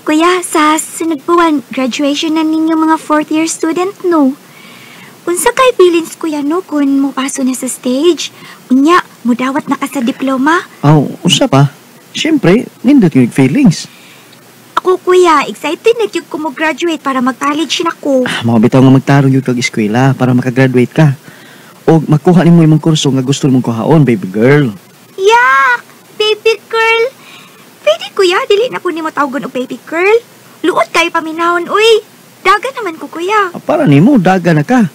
Kuya, sa sunod buwan, graduation na ninyo mga fourth year student, no? Unsa kay feelings, kuya, no, kung mupaso na sa stage? Unya, mudawat na ka sa diploma? Aw, unsa pa? Siyempre, nindot yung feelings. Ako, kuya, excited na gyud ko mo graduate para mag-college na ko. Ah, mga bitaw nga magtarong yun kag eskwela para makagraduate ka. O makuha nimo imong kurso nga gusto mong kuhaon, baby girl. Yak! Baby girl! Pwede, kuya, dili na ko nimo tawgon og baby girl. Luot kayo paminahon, uy. Daga naman ko, kuya. Ah, para nimo daga na ka.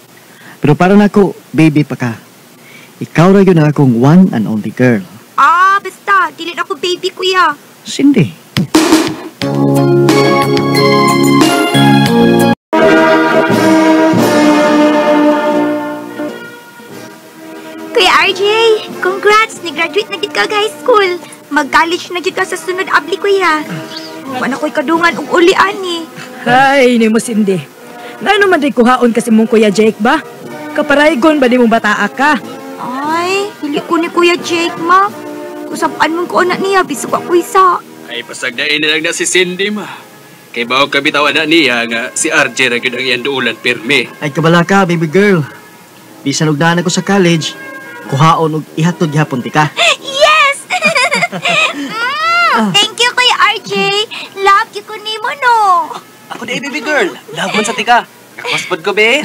Pero para nako, baby pa ka. Ikaw ra yun ang akong one and only girl. Ah, basta, dili na ko baby, kuya. Cindy. Kuya RJ, congrats! Ni-graduate na gid ka high school. Mag-college na gid ka sa sunod abli, kuya. Wala ko'y kadungan og uli ani. Ay, ni mo Cindy. Ngano man di kuhaon kasi mong Kuya Jake ba? Kaparaygon ba di mong bataa ka? Ay, dili ko ni Kuya Jake, ma. Kusapan mong ko na niya, bisag ako isa. Ay, pasagdain na lang na si Cindy, ma. Kay bawo kabitawan na niya nga si RJ ra gyud ang iyang duulan pirmi. Ay, kabala ka, baby girl. Bisan og daan ako sa college, kuhaon og ihatod gihapon ti ka. Yes! Thank you, Kuya RJ. Love you ko nimo, no. Ako di, baby girl. Love man sa tika. Kakospod ko, be.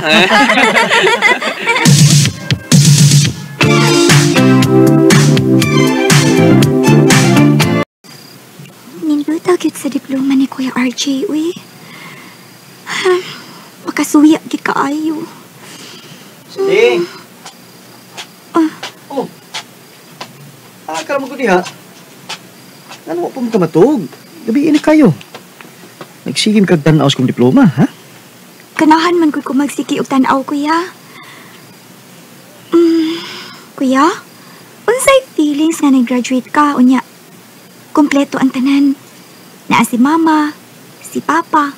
Nindot gyud sa diploma ni Kuya RJ, uy. Makasuya gyud kaayo. Cindy. Ah. Oh. Ah, kala mo ko diha. Ano mo pa mo kamatug? Gabi ini kayo. Nagsigim kag tan-aw sa kong diploma, ha? Kanahan man ko magsiki og tan-aw, kuya. Kuya, unsay feelings nga nag-graduate ka, unya, kompleto ang tanan. Naa si mama, si papa,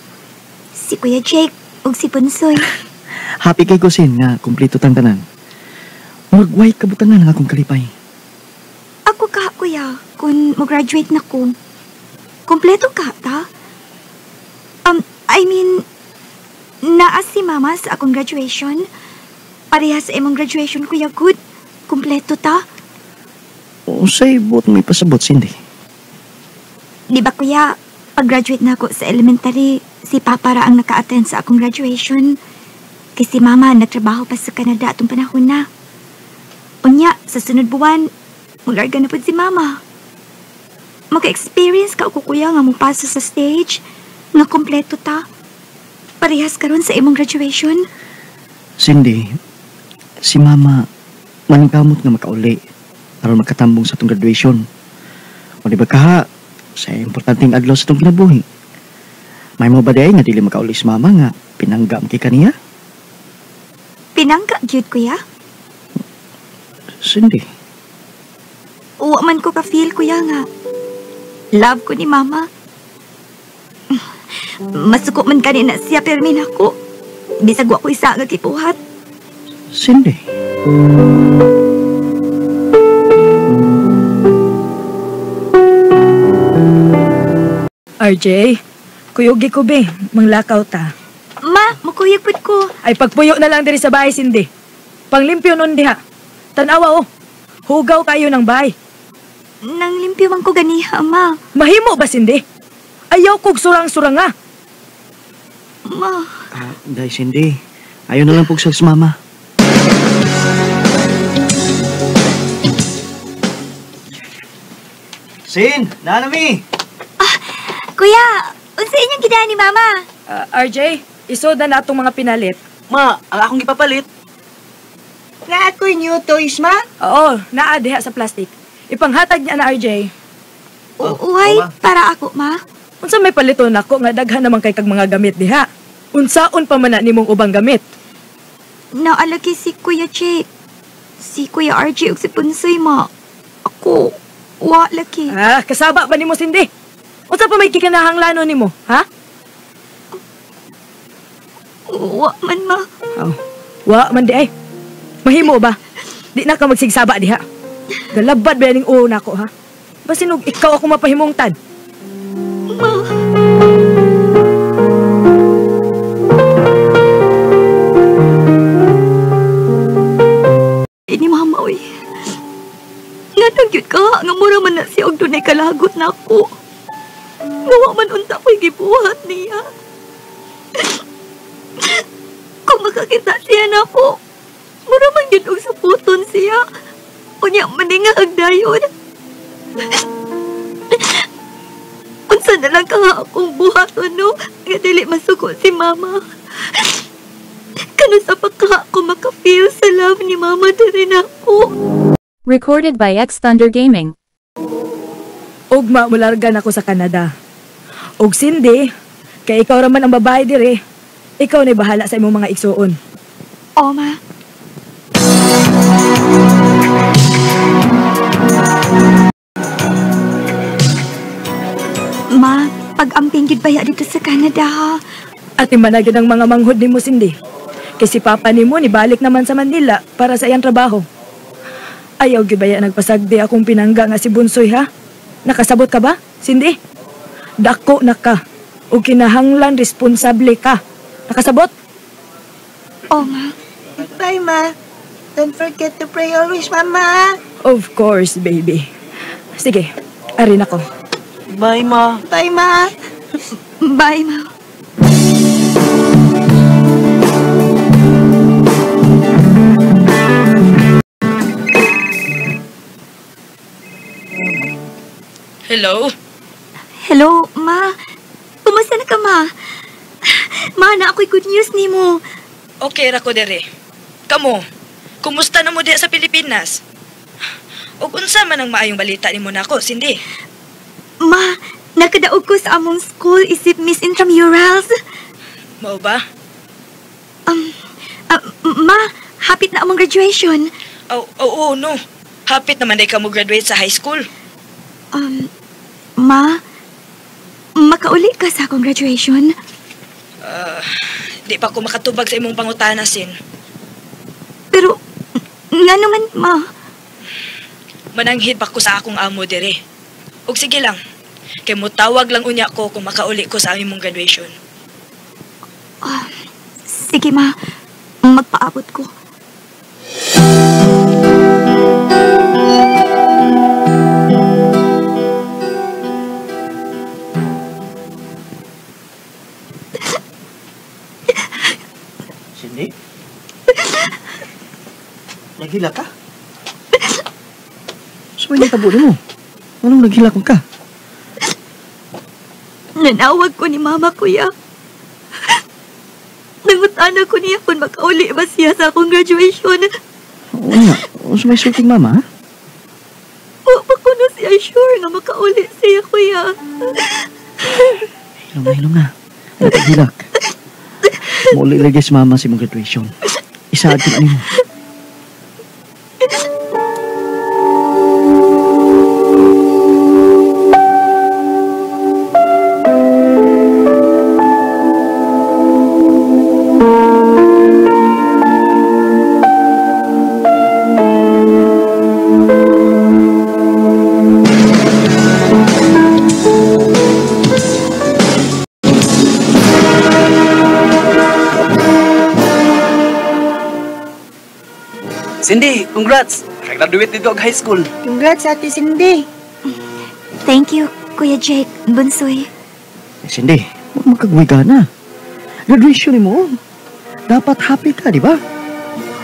si Kuya Jake, ug si Punsoy. Happy kay ko, Sin, nga kompleto tang tanan. Muragway kabutangan ang akong kalipay. Ako ka, kuya, kung mag-graduate na ko, kompleto ka, ta? I mean, naa si mama sa akong graduation. Pareha sa imong graduation, Kuya Good. Kompleto ta. Unsay buot mo ipasabot, Cindy? Di ba, kuya, pag-graduate na ako sa elementary, si Papa ra ang naka-attend sa akong graduation. Kay si Mama nagtrabaho pa sa Canada atong panahon na. Unya, sa sunod buwan, mularga na pud si Mama. Maka-experience ka ako, kuya, nga mupasa sa stage, nga kompleto ta. Parehas karon sa imong graduation. Cindy, si Mama maningkamot nga makauli aron makatambong sa atong graduation. O di ba kaha, sa importanteng adlaw sa atong kinabuhi. May mo ba di ay nga dili makauli si Mama nga pinangga man kay kaniya? Pinangga gyud, kuya? Cindy. Uwa man ko ka-feel, kuya, nga love ko ni Mama. Masuko man kanina siya pero nako. Bisag wa ko isa nga gibuhat. Cindy. RJ, kuyugi ko be, manglakaw ta. Ma, mukuyog pud ko. Ay pagpuyo na lang diri sa bahay, Cindy. Panglimpyo nun diha. Tanawa oh. Hugaw kayo ng bahay. Nang limpyo man ko ganiha, ma. Mahimo ba, Cindy? Ayaw kog surang-surang nga. Ma. Ah, day, Cindy. Ayaw na lang pugsag sa mama. Sin, nanami. Ah, kuya, unsa inyong gidaan ni mama? RJ, isod na natong mga pinalit. Ma, ang akong gipapalit. Nga ako'y new toys, ma? Oo, naa diha sa plastic. Ipanghatag niya na, RJ. Oh, uy, para ako, ma. Unsa may paliton nako nga daghan naman kay kag mga gamit diha. Unsaon pa man na nimong ubang gamit? Naalagi si Kuya Jake, si Kuya RJ ug si Punsoy, ma. Ako, wa lagi. Ah, kasaba ba nimo, Cindy? Unsa pa may gikanahanglanon nimo, ha? Wa man, ma. Oh, wa man di ay. Mahimo ba? Di na ka magsigsaba diha. Galabad ba ning ulo nako, ha? Basinog ikaw ako mapahimungtan. Ma. Nga gyud ka, nga mura man na siya og dunay kalagot na ako. Nga wa man unta ko'y gibuhat niya. Kung makakita siya na ako, mura man gyud og saputon siya. Unya maningag dayon. Unsa na lang ka akong buhaton, no? Nga dili masuko si Mama. Kano sa pagka ako maka-feel sa love ni Mama diri nako. Recorded by X Thunder Gaming. Ugma mularga nako sa Canada. Og Cindy, kay ikaw ra man ang babae dire. Ikaw na bahala sa imong mga igsuon. O, ma. Ma, pag-amping gid baya dito sa Canada, ha? Ati managid ang mga manghod nimo, Cindy. Kay si Papa nimo nibalik naman sa Manila para sa iyang trabaho. Ayaw gyud baya nagpasagdi akong pinangga nga si Bunsoy, ha? Nakasabot ka ba, Cindy? Dako na ka. O kinahanglan responsable ka. Nakasabot? O, ma. Bye, ma. Don't forget to pray always, Mama. Of course, baby. Sige, arin ako. Bye, ma. Bye, ma. Bye, ma. Hello? Hello, ma. Kumusta na ka, ma? Ma, na ako'y good news nimo. Okay ra ko dere. Kamo, kumusta na mo diha sa Pilipinas? Ug unsa man ang maayong balita nimo nako, Cindy? Ma, nakadaog ko sa among school isip Miss Intramurals. Mao ba? Ma, hapit na among graduation. Oh, oh, oh, no. Hapit naman day ka mo graduate sa high school. Ma, makauli ka sa akong graduation? Di pa ko makatubag sa imong pangutana, Sin. Pero, nga naman, ma. Mananghid pa ko sa akong amo dire. Og sige lang, kay mutawag lang unya ko kung makauli ko sa imong graduation. Sige, ma. Magpaabot ko. Cindy? Naghila ka? So, may natabo mo. Anong naghila kong ka? Nanawag ko ni Mama, kuya. Nangutana ko niya kung makauli ba siya sa akong graduation. Oo nga. So, may sulting mama, ha? Wa pa ko na siya sure nga makauli siya, kuya. Hilom na, hilom na. Ano paghilak? Mauli lagi si mama sa imong graduation. Isaad ko na nimo. Cindy, congrats! Nakagraduate dito og high school. Congrats, Ate Cindy. Thank you, Kuya Jake, Bunsoy. Eh, Cindy, huwag magkagway ka na. Graduation mo. Dapat happy ka, di ba?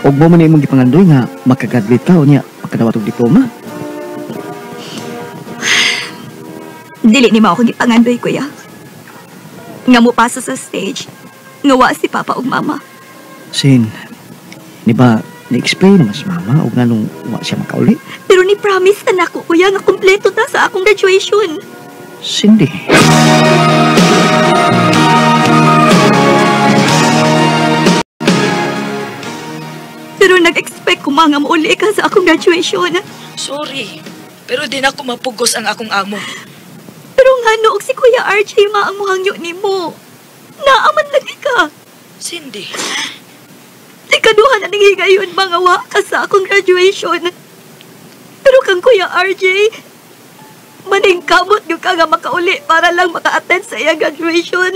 Huwag mo man imong gipangandoy nga makagraduate ka o niya makadawat og diploma. Dili ni mo akong gipangandoy, Kuya. Nga mo paso sa stage, nga wa si Papa ug Mama. Sin, di ba, ni-explain naman si Mama o nga nung wa siya makauli? Pero ni-promise na nako, Kuya, nga kumpleto ta sa akong graduation. Cindy. Pero nag-expect ko mga mauli ka sa akong graduation. Sorry, pero di na ako mapugos ang akong amo. Pero nga no, og si Kuya RJ ma ang muhangyo nimo. Naaman lagi ka. Cindy. Ikaduha na ning higayon mga wa ka sa akong graduation. Pero kang Kuya RJ, maningkamot yung ka nga makauli para lang maka-attend sa iyang graduation.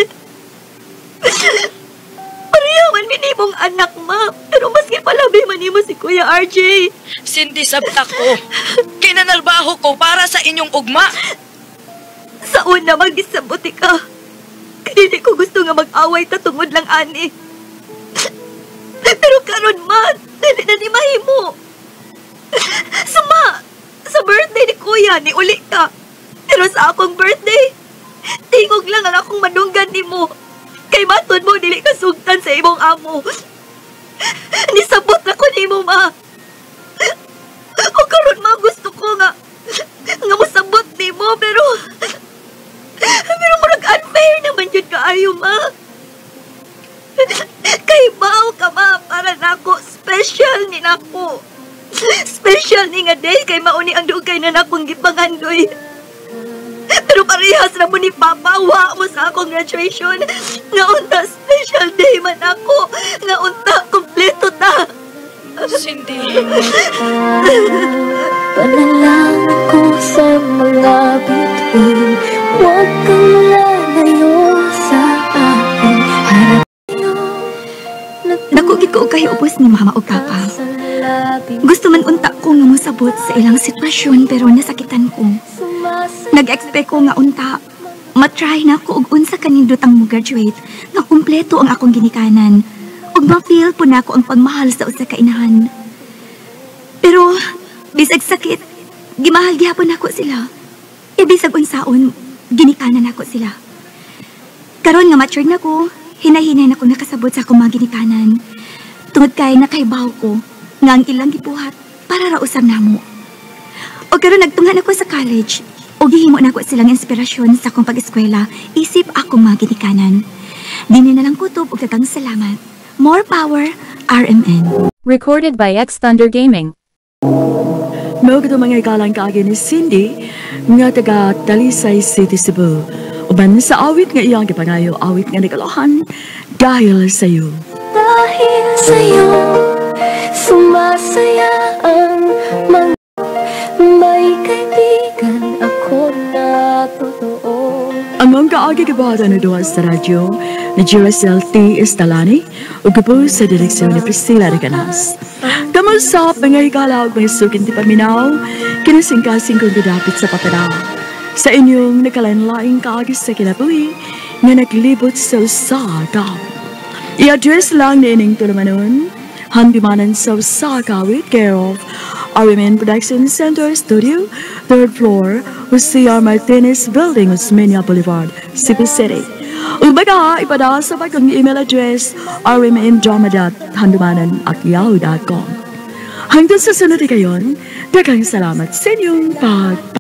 Pareha man minimong anak, ma. Pero maski palabi man nimo si Kuya RJ. Cindy, sabta ko. Kinanalbaho ko para sa inyong ugma. Sa una, magisabot ka. Kaya dili ko gusto nga mag-away ta tungod lang ani. Pero karon ma, dili na ni mahimo. Suma, sa birthday ni Kuya, ni uli ka. Pero sa akong birthday, tingog lang ang akong madunggan nimo. Kay matud mo, dili ka sugtan sa imong amo. Nisabot na ko nimo, ma. O karon ma, gusto ko nga nga mosabot nimo, pero pero murag unfair naman yun kaayo, ma. Kay bao ka, ma, para nako special ni nako. Special ni nga day kay mauni ang dugay na nakong gipangandoy. Pero parehas na mo ni Papa, wa mo sa akong graduation. Nga unta special day man ako. Nga unta kompleto ta. Cindy. Panalangin ko sa mga bituin, huwag kang lalayo sa akin. Harap Dako gid ko og kahiubos ni Mama ug Papa. sa labing Gusto man unta ko nga mosabot sa ilang sitwasyon, pero nasakitan ko. Sumasaya. Nag-expect ko nga unta matry na ko og unsa kanindot ang mo-graduate nga kumpleto ang akong ginikanan ug ma-feel po nako ang pagmahal sa usa ka inahan. Pero bisag sakit, gimahal gihapon nako sila. E bisag unsaon, ginikanan nako sila. Karon nga mature na ko, hinay-hinay na ko nakasabot sa akong mga ginikanan. Tungod kay nakaibaw ko nga ang ilang gibuhat para ra usab namo. O karon nagtungha na ko sa college, o gihimo na ko silang inspirasyon sa akong pag-eskwela, isip akong mga ginikanan. Dini na lang kutob og daghang salamat. More power, RMN. Recorded by X Thunder Gaming. Mao kato mga higalaang kaagi ni Cindy nga taga Talisay City, Cebu. Uban sa awit nga iyang gipangayo, awit nga nagalohan, "Dahil Sa'yo." Dahil sa'yo, sumasaya ang mga. May kaibigan ako na totoo. Ang mga kaagi gibuhatan na duha sa radyo ni Giracel T. Estalani ug gapo sa direksyon ni Priscilla Reganas. Kamo sa mga higala ug mga suking tipaminaw, kinasingkasing kong gidapit sa patanaw sa inyong nakalain-laing kaagi sa kinabuhi nga naglibot sa usa ka. I-address lang ni ining tulumanon, Handumanan sa Usa Ka Awit, care of RMN Production Center Studio, third floor, Jose R. Martinez Building, Osmeña Boulevard, Cebu City. Ug baka ipadala sa pagkang email address rmndrama.handumanan@yahoo.com. Hanggang sa sunod kayon, daghang salamat sa inyong pag